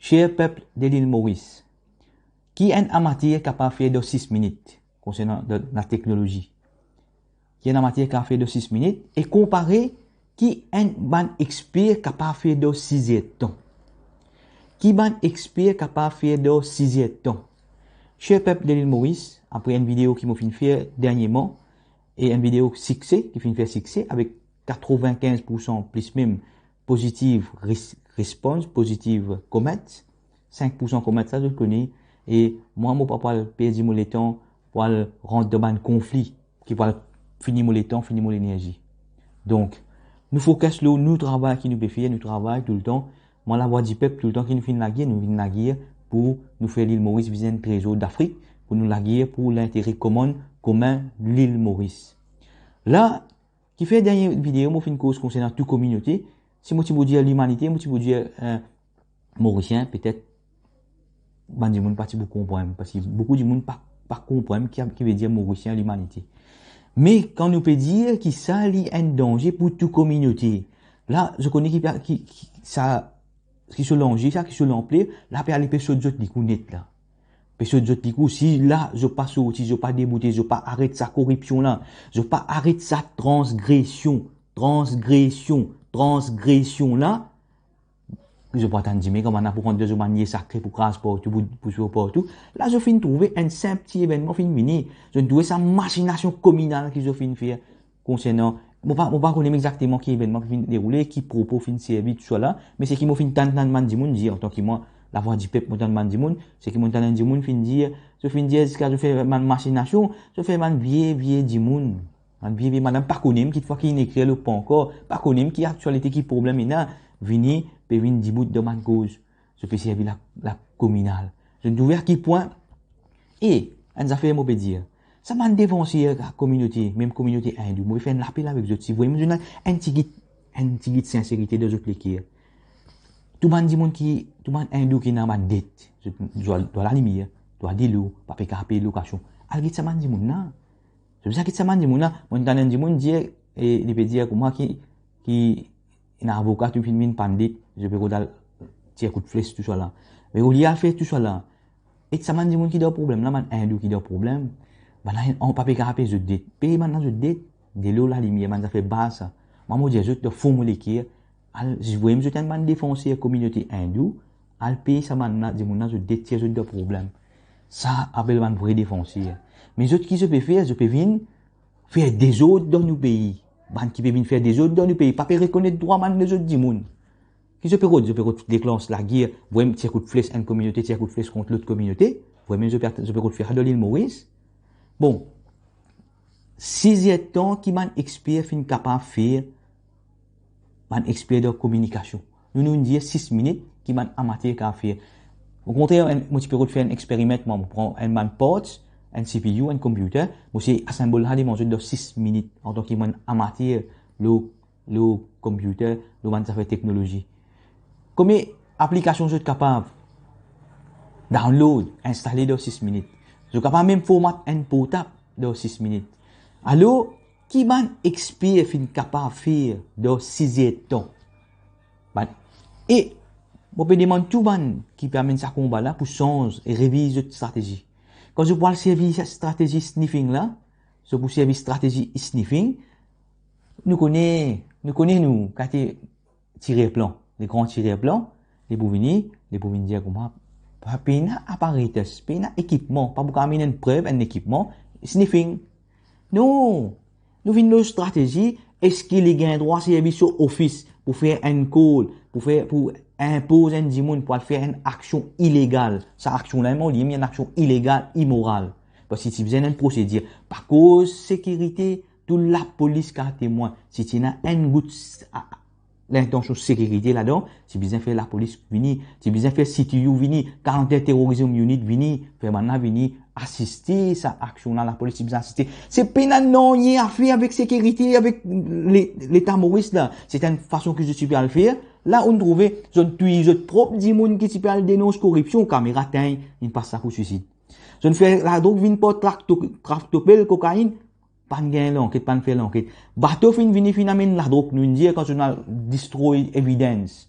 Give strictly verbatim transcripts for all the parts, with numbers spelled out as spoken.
Cher pep de Lil Moris, ki enn amater kapav fer dan sis minit konsernan la, la teknolozi? Ki enn amater kapav fer dan sis minit e konpare ki enn bann exper kapav fer dan sizertan? Ki bann exper kapav fer dan sizertan? Cher pep de Lil Moris, apre enn video ki mo finn fer dernieman, e enn video sikse, ki finn fer sikse, avek katrevin-kinz poursan plis mem pozitiv res-, response, pozitiv comments, sink poursan comments la, zot kone, e mwa, mo pa pou al perdi mo letan pou al rant dan bann konfli ki pou al fini mo letan, fini mo lenerzi. Donk, nou fokis lor nou travay ki nou pe fer, nou travay toultan. Mwa Lavwadipep, toultan ki nou finn lager, nou finn lager pou nou fer Lil Moris vinn enn trezor Dafrik, pou nou lager pou lintere komin, komin Lil Moris. La, kifer dernie video mo finn koz konsernan tou kominote, si mo ti pou dir limanite, mo ti pou dir, eh, Morisien, petet bann dimoun pa ti pou konpran, parski boukou dimoun pa, pa konpran ki, ki vedir Morisien, limanite. Me kan nou pe dir ki sa li enn danze pou tou kominote, la, zot kone ki, ki, ki, sa, ki so lanze, sa, ki so lanpler, la pe ale pe sot zot likou net la. Pe sot zot likou, si la, zot pa sorti, zot pa deboute, zot pa aret sa koripsion la, zot pa aret sa transgresion, transgresion, transgresion la, zot pou atann dime, kouma pou pran de zot bann lie sakre pou kraz partou, pou, pou sot partou. La, zot finn trouve enn sinp ti evennman finn vini. Zot finn trouve sa masinasion kominal ki zot finn fer konsernan, mo pa, mo pa kone exakteman ki evennman ki finn deroule, ki propo finn servi, tousala, me seki mo finn tann, tann bann dimoun dir, antan ki mwa, Lavwadipep, mo tann bann dimoun, seki mo tann bann dimoun finn dir, zot finn dir ziska zot fer bann masinasion, zot fer bann vie, vie dimoun. Bann vie, vie madam pa kone mem ki fwa ki inn ekrir lor pankart, pa kone mem ki aktialite, ki problem ena, vini, pe vinn dibout dan bann koz. Zot pe servi la, la kominal. Zot trouve a ki pwin. E, enn zafer mo pe dir, sa bann defanser kominote, mem kominote indou, mo pe fer enn lapel avek zot, si zot ena enn tigit, enn tigit sinserite dan zot leker. Tou bann dimoun ki, tou bann indou ki ena bann det, zot, zot, zot lalimier, zot dilo, pa pe kapav pey lokasion. Al get sa bann dimoun la. Zot bizin get sa bann dimoun la. Mo tann enn dimoun dir, e li pe dir kouma ki, ki ena avoka, tou finn vinn pann det, zot pe rod al tir kout fles, tousala. Me olie al fer tousala, e sa bann dimoun ki dan problem la, bann indou ki dan problem, bannla, an pa pe kapav pey zot det. Pey bannla zot det, dilo, lalimier, bann zafer baz sa. Mwa, mo dir zot, dan fon mo leker, al, si zot ena bann defanser kominote indou, al pey sa bann la, dimoun la zot det, tir zot dan problem. Sa apel bann vre defanser. Me zot ki zot pe fer, zot pe vinn fer dezord dan nou pei. Bann ki pe vinn fer dezord dan nou pei, pa pe rekonet drwa bann lezot dimoun. Ki zot pe rod, zot pe rod deklans lager, vremem tir kout fles enn kominote, tir kout fles kont lot kominote, vremem zot pe, zot pe rod fer sa dan Lil Moris. Bon, sizertan ki bann exper finn kapav fer, bann exper dan kominikasion. Nou, nou dir sis minit ki bann amater kapav fer. Okontrer, enn, mo ti pe rod fer enn experiment, mwa, mo pran enn bann parts, enn C P U, enn computer, mo sey asenbol la devan zot dan sis minit, antan ki bann amater lor, lor computer, lor bann zafer teknolozi. Konbien aplikasion zot kapav download, instale dan sis minit? Zot kapav mem format enn portab dan sis minit. Alor, ki bann exper finn kapav fer dan sizertan? Bann, e mo pe demann tou bann ki pe amenn sa konba la pou sanz e reviz zot stratezi. Kan zot pou al servi sa stratezi sniffing la, zot pou servi stratezi sniffing, nou kone, nou kone nou, kate tirer plan, le gran tirer plan, li pou vini, li pou vinn dir kouma, pa, pena apparatus, pena ekipman, pa pou kapav amenn enn prev, enn ekipman, sniffing. Non, nou vinn lor stratezi, eski li gagn drwa servi so ofis pou fer enn call, pou fer, pou inpoz enn dimoun pou al fer enn aksion ilegal? Sa aksion la, mo dir, enn aksion ilegal, imoral. Parski ti bizin enn prosedir. Pa koz sekirite, tou lapolis kapav temwin. Si ti ena enn gout s-, a, lintansion sekirite ladan, ti bizin fer lapolis vini, ti bizin fer C T U vini, Counter Terrorism Unit vini, fer bannla vini asiste sa aksion la, lapolis ti bizin asiste. Se pena nanye a fer avek sekirite, avek le-, Leta Moris la. Se enn fason ki zot ti pe al fer. La, ou'nn trouve, zot touy zot prop dimoun ki ti pe al denons koripsion, kamera tegn, inn pas sa kou swisid. Zot fer ladrog vinn par trakto-, traktopel, kokainn, pa'nn gagn lanket, pa'nn fer lanket. Bato finn vini, finn amenn ladrog, nou dir, kan zot al destroy evidence.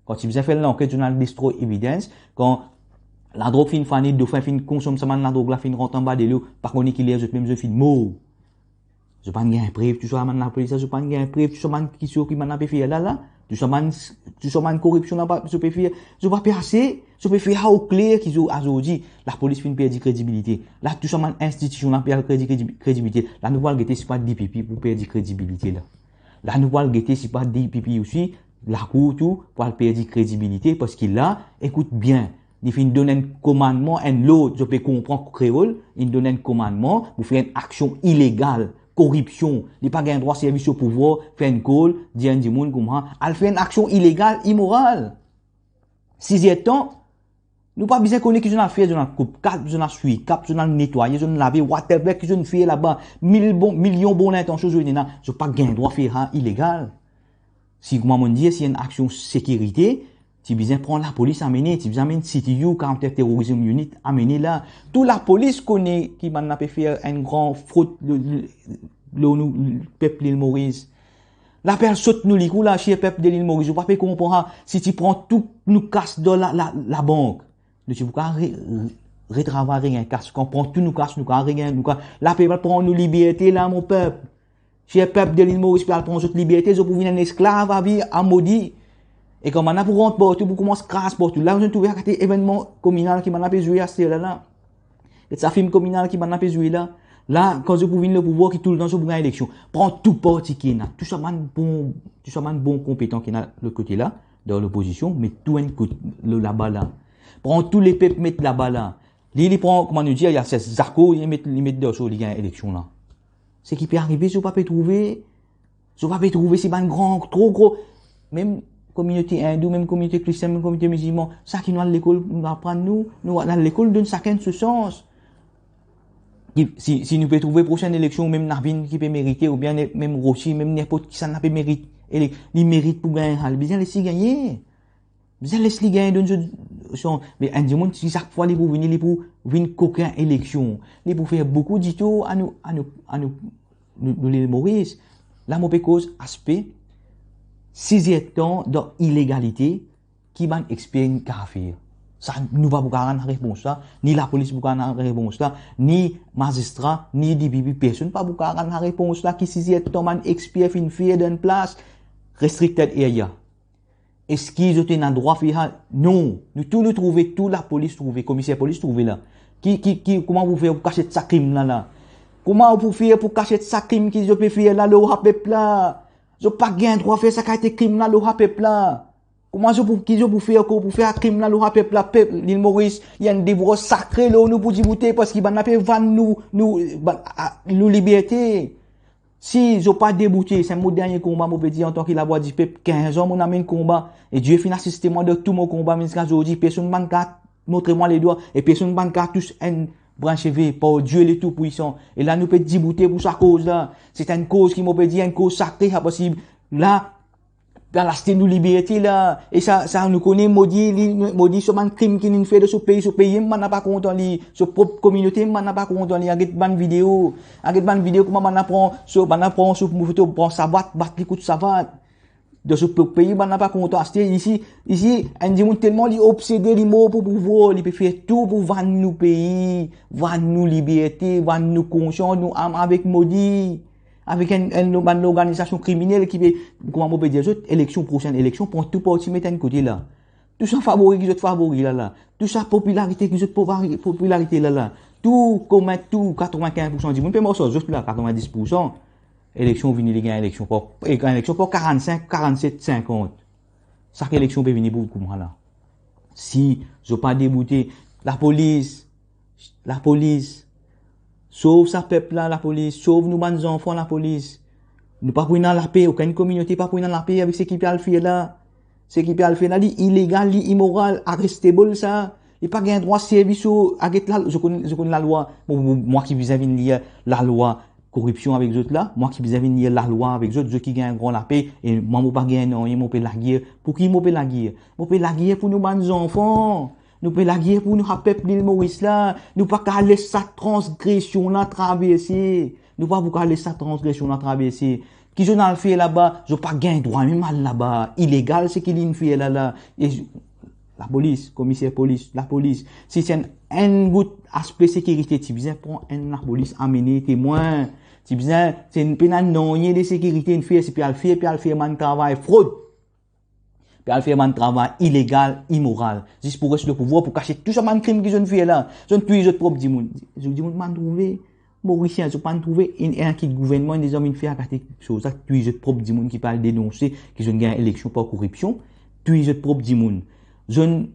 Kan ti bizin fer lanket, zot al destroy evidence. Kan ladrog finn fane, dofin finn konsom sa bann ladrog la, finn rant anba delo, pa kone ki ler zot mem zot finn mor. Zot pa'nn gagn prev, tou sa bann lapolis la, zot pa'nn gagn prev, tou sa bann ki, ki bann la pe fer la, la, tou sa bann, tou sa bann koripsion la, pa, zot pe fer, zot pa pe ase, zot pe fer sa okler ki zot, azordi, lapolis finn perdi kredibilite. La, tou sa bann institision la pe al perdi kredi-, kredibilite. La, nou pou al gete si pa D P P pou perdi kredibilite la. La, nou pou al gete si pa D P P osi, lakour tou, pou al perdi kredibilite, parski la, ekout bien, li finn donn enn komannman, enn lord, zot pe konpran kreol, li donn enn komannman pou fer enn aksion ilegal, koripsion, li pa gagn drwa servi so pouvwar, fer enn kol, dir enn dimoun kouma, al fer enn aksion ilegal, imoral. Siz er tan, nou pa bizin kone ki zot inn al fer, zot inn al koup kat, zot inn al swiy kap, zot inn al netwaye, zot inn lave, whatever ki zot inn fer laba, mil bon, milion bon lintansion zot ena, zot pa gagn drwa fer sa ilegal. Si, kouma mo'nn dir, si enn aksion sekirite, ti bizin pran lapolis amene, ti bizin amenn C T U, Counter Terrorism Unit, amene la. Tou lapolis kone ki bann la pe fer enn gran frod lor, lor nou pep Lil Moris. La pe al sot nou likou la, ser pep de Lil Moris, ou pa pe konpran sa, si ti pran tou nou kas dan la, la, labank, nou ti pou kapav re-, re-, retravay, regagn kas, kan pran tou nou kas, nou kapav regagn, nou kapav, la pe al pran nou liberte la, mo pep. Ser pep de Lil Moris pe al pran zot liberte, zot pou vinn enn esklav avi, a modi. E kan bann la pou rant partou, pou koumans kraz partou. La, zot trouve sa kate evennman kominal ki bann la pe zwe aster la, la. Get sa fim kominal ki bann la pe zwe la. La, kan zot pou vinn lor pouvwar, ki toultan zot pou gagn eleksion. Pran tou parti ki ena, tou sa bann bon, tou sa bann bon konpetan ki ena lot kote la, dan lopozision, met tou enn kot, lo-, laba la. Pran tou lepep, met laba la. Li, li pran, kouma nou dir, li al sers Zako, li met, li met dan so, li gagn eleksion la. Seki pe arive, zot pa pe trouve, zot pa pe trouve, se bann gran, tro gro, mem kominote indou, mem kominote kristin, mem kominote mizilman, sa ki nou al lekol, nou aprann nou, nou al lekol, donn sakenn so sans. Ki, si, si nou pe trouve prosenn eleksion, mem Navin ki pe merite, oubien ne-, mem Rosi, mem ninport kisannla pe merit, ele-, li merit pou gagn, al bizin les li gagne. Bizin les li gagn, donn zot son, me enn dimoun, si sak fwa li pou vini, li pou vinn kokin eleksion, li pou fer boukou ditor a nou, a nou, a nou, nou, nou Lil Moris. La, mo pe koz aspe siz er tan dan ilegalite, ki bann exper inn kapav fer. Sa, nou pa pou kapav rann repons la, ni lapolis pou kapav rann repons la, ni mazistra, ni D P P, personn pa pou kapav rann repons la, ki siz er tan bann exper finn fer dan enn plas, restricted area. Eski zot ena drwa fer sa? Non. Nou tou nou trouve, tou lapolis trouve, komiser polis trouve la. Ki, ki, ki, kouma pou fer pou kasiet sa krim la, la? Kouma pou fer pou kasiet sa krim ki zot pe fer la lor sa pep la? Zot pa gagn drwa fer sa kalite krim la lor sa pep la. Kouma zot pou, ki zot pou fer ankor pou fer sa krim la lor sa pep la? Pep Lil Moris, li enn devwar sakre lor nou pou diboute, parski bann la pe vann nou, nou, bann, a, nou liberte. Si zot pa deboute, sa mo dernie konba, mo pe dir antan ki Lavwadipep, kinz an mo amenn konba, e Die finn asiste mwa dan tou mo konba, me ziska zordi, personn pa'nn kapav montre mwa ledwa, e personn pa'nn kapav tous enn brin seve, par Die le Tout-Puissant. E la nou pe diboute pou sa koz la. Se enn koz ki mo pe dir, enn koz sakre, sa posib. La, pou al aste nou liberte la. E sa, sa nou kone, mo dir li, mo dir so bann krim ki linn fer dan so pei, so pei mem bann la pa kontan li, so prop kominote mem bann la pa kontan li. Al get bann video, al get bann video kouma bann la pran so, bann la pran so foto, pran savat, bat li kout savat. Dan so prop pei, bann la pa kontan. Aster isi, isi, enn dimoun telman li obsede, li mor pou pouvwar, li pe fer tou pou vann nou pei, vann nou liberte, vann nou konsians, nou am avek modi. Avek enn, enn, bann lorganizasion kriminel ki pe, kouma mo pe dir zot, eleksion, prosenn eleksion, pran tou parti met enn kote la. Tou sa favori ki zot favori la la. Tou sa popilarite ki zot povari-, popilarite la la. Tou, komin tou, katrevinkinz poursan dimoun pe mars ar zot la, katrevindis poursan. Eleksion vini, li gagn eleksion par, li gagn eleksion par karannsink, karannset, sinkant. Sak eleksion pe vini pou kouma la. Si zot pa deboute, lapolis, lapolis, sov sa pep la, lapolis, sov nou bann zanfan, lapolis. Nou pa pou ena lape, okenn kominote pa pou ena lape avek seki pe al fer la. Seki pe al fer la, li ilegal, li imoral, arestable sa. Li pa gagn drwa servi so, al get la, zot konn, zot konn lalwa. Bon, bon, mwa ki bizin vinn lir lalwa koripsion avek zot la, mwa ki bizin vinn lir lalwa avek zot, zot ki gagn gran lape, e mwa mo pa gagn nanye, mo pe lager. Pou ki mo pe lager? Mo pe lager pou nou bann zanfan. Nou pe lager pou nou sa pep Lil Moris la. Nou pa kapav les sa transgresion la traverse. Nou pa pou kapav les sa transgresion la traverse. Ki zot al fer laba, zot pa gagn drwa mem al laba. Ilegal seki linn fer la la. E lapolis, komiser polis, lapolis. Si ti enn, enn bout aspe sekirite, ti bizin pran enn lapolis, amene temwin. Ti bizin, ti pena nanye de sekirite inn fer, se pe al fer, pe al fer bann travay frod. Pe al fer bann travay ilegal, imoral, zis pou res lor pouvwar, pou kasiet tou sa bann krim ki zot inn fer la. Zot inn touy zot prop dimoun. Zot dimoun bann trouve, Morisien, zot pa'nn trouve enn, enn kit gouvernman, enn dezorm inn fer akate kiksoz. Sa touy zot prop dimoun ki pe al denonse ki zot inn gagn eleksion par koripsion, touy zot prop dimoun. Zot inn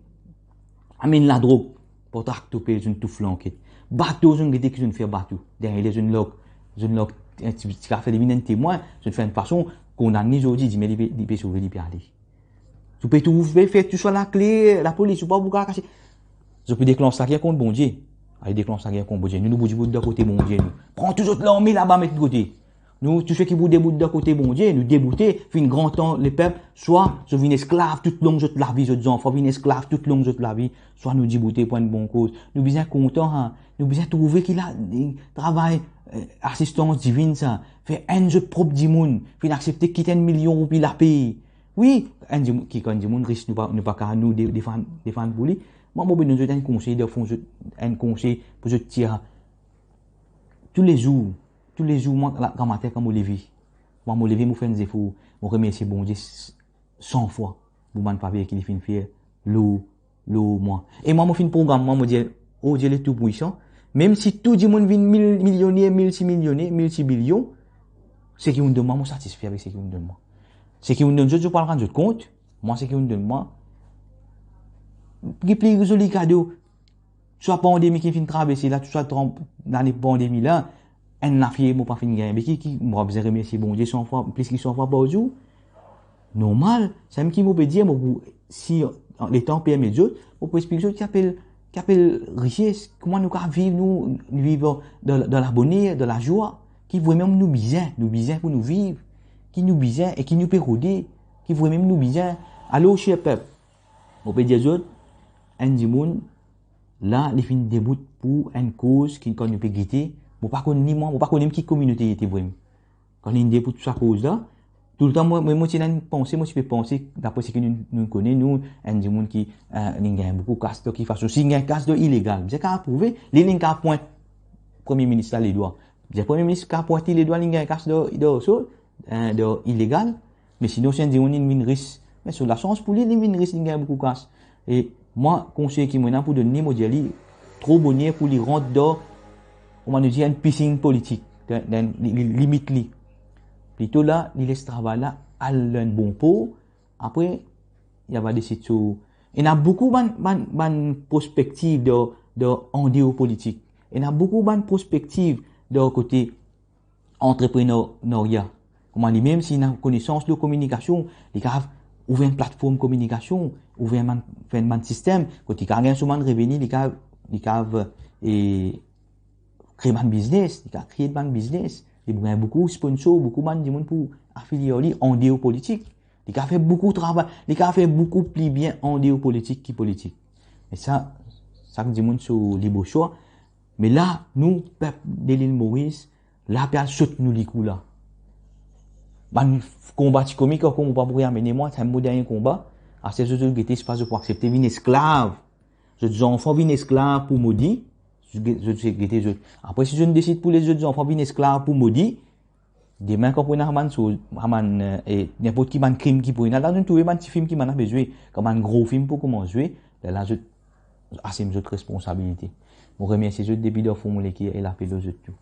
amenn ladrog, par trak topel, zot inn touf lanket. Bato, zot inn gete ki zot inn fer bato. Deryer li, zot inn lok, zot inn lok, enn ti, ti kafe li vinn enn temwin, zot inn fer enn fason, kondann li zordi, dime li pe, li pe sove, li pe ale. Zot pe trouve, fer tou sa lakle, lapolis, zot pa pou kapav kase. Zot pe deklans lager kont Bondie. Ale deklans lager kont Bondie. Nou, nou pou dibout dan kote Bondie, nou. Pran tou zot larme laba, met kote. Nou, tou seki pou debout dan kote Bondie, nou deboute, finn gran tan lepep, swa zot vinn esklav toutlong zot lavi, zot zanfan vinn esklav toutlong zot lavi, swa nou diboute pou enn bon koz. Nou bizin kontan, ha. Nou bizin trouve ki la, travay, eh, asistans divin sa. Fer enn zot prop dimoun, finn aksepte kit enn milion roupi lapey. Wi, enn dimoun, ki kan dimoun ris, nou pa, nou pa kapav nou de-, defann, defann pou li. Mwa, mo pe donn zot enn konsey, dan fon zot, enn konsey pou zot tir toulezour, toulezour, mwa, la, gramatin, kan mo leve, mwa, mo leve, mo fer enn zefor, mo remersie Bondie s-, san fwa pou bann faver ki li finn fer lor, lor mwa. E mwa, mo finn program mwa, mo dir, o Dieu le Tout-Puissant, mem si tou dimoun vinn mil, milioner, miltimilioner, miltibilion, seki ou'nn donn mwa, mo satisfe avek seki ou'nn donn mwa. Seki ou'nn donn zot, zot pou al rann zot kont, mwa, seki ou'nn donn mwa, ki pli zoli kado, tou sa pandemi ki finn traverse la, tou sa tran-, lane pandemi la, enn lafier mo pa finn gagn. Me ki, ki, mo pa bizin remersie Bondie san fwa, plis ki san fwa par zour? Normal, samem ki mo pe dir, mo pou, si letan permet zot, mo pou explik zot ki apel, ki apel rises, kouma nou kapav viv, nou, viv dan, dan laboner, dan lazwa, ki vremem nou bizin, nou bizin pou nou viv, ki nou bizin e ki nou pe rode, ki vremem nou bizin. Alor, ser pep, mo pe dir zot, enn dimoun, la, li finn debout pou enn koz ki, kan nou pe gete, mo pa konn li mwa, mo pa konn mem ki kominote li ete vremem. Kan li inn debout pou sa koz la, toultan mwa, mwa, mo ti ena enn panse, mo ti pe panse, dapre seki nou, nou kone, nou, enn dimoun ki, eh, li gagn boukou kas, dan ki fason, si li gagn kas dan ilegal, bizin kapav prouve, li, li kapav pwint Premie Minis la ledwa. Bizin Premie Minis kapav pwint li ledwa, li gagn kas dan, dan, so, eh, dan ilegal. Me sinon, si enn dimoun inn vinn ris, me so lasans pou li, li vinn ris, li gagn boukou kas. E mwa, konsey ki mo ena pou donn li, mo dir li, tro boner pou li rant dan, kouma nou dir, enn pisinn politik, dan, dan li, li, limit li. Plito la, li les travay la al dan enn bon por, apre, li ava desid so. Ena boukou bann, bann, bann prospektiv dan, dan andeor politik. Ena boukou bann prospektiv dan kote antreprenarya. Kouma limem, si li ena konesans lor kominikasion, li kapav ouver enn platform kominikasion, ouver enn bann, fer enn bann sistem, kot li kapav gagn so bann reveni, li kapav, li kapav, e, kre bann biznes, li kapav kre bann biznes. Li pou gagn boukou sponsor, boukou bann dimoun pou afilie ar li andeor politik. Li kapav fer boukou travay, li kapav fer boukou pli bien andeor politik ki politik. Me sa, sak dimoun so lib swa. Me la, nou, pep de Lil Moris, la pe al sot nou likou la. Bann konba ti komik ankor, mo pa pou reamene mwa, sa mo dernie konba. Aster zot, zot gete, se pa zot pou aksepte vinn esklav. Zot zanfan vinn esklav pou modi, zot, zot gete zot. Apre, si zot desid pou les zot zanfan vinn esklav pou modi, demin, kan pou ena bann so, bann, eh, ninport ki bann krim ki pou ena, la, zot trouve bann tifilm ki bann la pe zwe, kan bann gro fim pou koumans zwe, lerla zot asim zot responsabilite. Mo remersie zot depi dan fon mo leker e lapel lor zot tou.